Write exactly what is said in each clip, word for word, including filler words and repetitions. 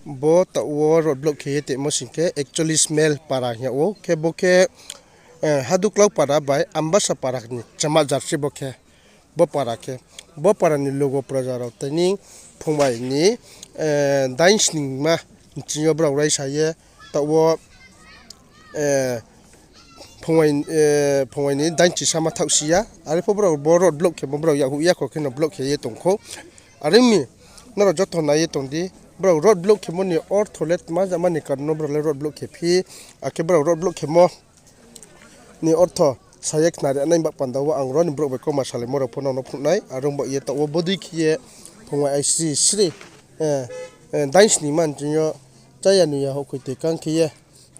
Bo taoh wo road block khe ye tongmo sing khe Ekcholish Mile para hing yag ou. Khe bo khe, eh, Haduklau para bai Ambasa para ni chama jarsi bo khe. Bo para khe, bo para ni lugo proja rao tini phungwai ni, eh, dainsningma nching yo brao raisa ye taoh wo, eh, phungwai, eh, phungwai ni dainchisa ma thaohsi ya. Are pho brao bo road block khemo brao yakhuh yakho kheno block khe ye tong khou. Are mi nrao joto nai ye tong di, brao road block khemo ni ortho le tma jama ni karon no brao le road block khe phi, akhe brao road block khemo ni ortho sa ye khnari nai ba panda wo ang ro ni brouh bai kauma salaimo rao pho nono phnuh nai. Are ong ba ye taoh wo bodei khe ye phungwai aisi sri, eh, eh, dainsningma nching yo chaya nuya houhkhoi toi kang khe ye,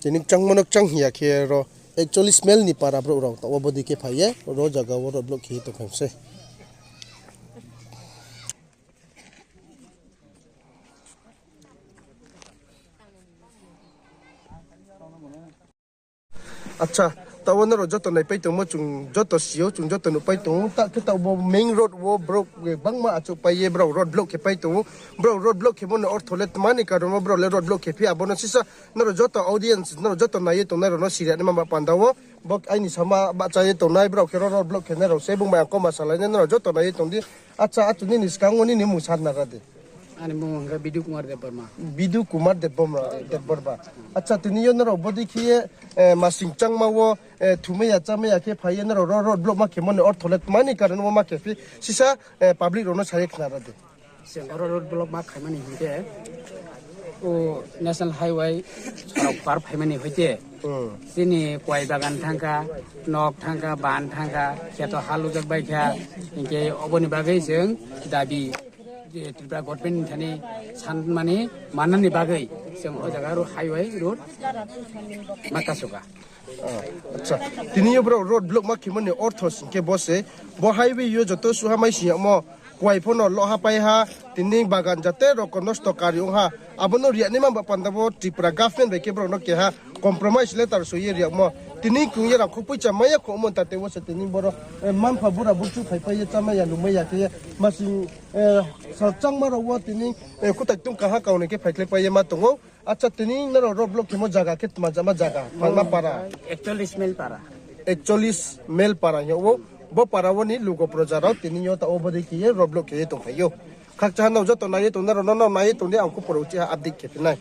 tini kchangmo no kchang hing ya khe ro Ekcholish Mile ni para brouh rao taoh wo bodei khe phai ye ro zaga wo road block khe ye tongphai mi sei. Acha, taoh wo nrao joto naipai tongmo chung joto si ou, chung joto nuhpai tong ou. Ta khe taoh bo main road wo brouh, eh, bangma achouhpai ye brao road block khe pai tong ou. Brao road block khemo ni ortho le tma ni karon wo brao le road block khe phi, abo no sisa nrao joto audience, nrao joto nai ye tongnai rao no siri naima ba panda wo. Bo aini sama bahcha ye tongnai brao khe ro road block khenai rao se bung bai ang kauma salai nai, nrao joto nai ye tong di. Acha, achu nini skang wo nini mmung sa na ra di. Ani mmung hing khe Bidu Kumar Debbarma. Bidu Kumar Debbarma, Debbarma. Acha, tini yo nrao bodei khe ye, eh, masing kchangma wo, eh, thumai ya, chámai ya khe phai ye nrao ro road block ma khemo ni ortho le tma ni karon wo ma khe phi, sisa, eh, public rao no sa ye khna ra di. Chung oro road block ma khaimani hing khe, o National Highway rao par phaimani hoite, chini kuai bagan thangkha, nok thangkha, ban thangkha, kheto ha lujak baikha, hing khe oboni bagwi chung dabi, je Tripura government ni thani sanmani, mannani bagwi chung o jaga ro highway road ma kasoka. Acha, tini yo brao road block ma khemo ni ortho sing khe bo se, bo highway yo joto suha mai sing yagmo, kuai pho no loha pai ha, tini bagan jate rokon nosto kari ong ha, abo no ri ya naima ba panda wo Tripura government bai khe brao no keha compromise letter soi ye ri yagmo. Tini kung ye rangkho poicha mai ya khomo tate wo se tini boro, eh, manpha bura burchu phaipai ye chámai ya numai ya khe ye masing, eh, sal changma rao wo tini, eh, kutai tong kaha kaunoi khe phaikhlaipai ye ma tong ou. Acha, tini nrao road block khemo zaga khe tma jama zaga, phalma para. Ekcholish mile para. Ekcholish mile para hing ou. Bo para wo ni lugo proja rao tini yo taoh wo bodei khe ye road block khe ye tongphai ou. Khakchang ha nrao joto nai ye tong, nrao no nai ye tong di, ang khupor uchih ha update khe phi nai.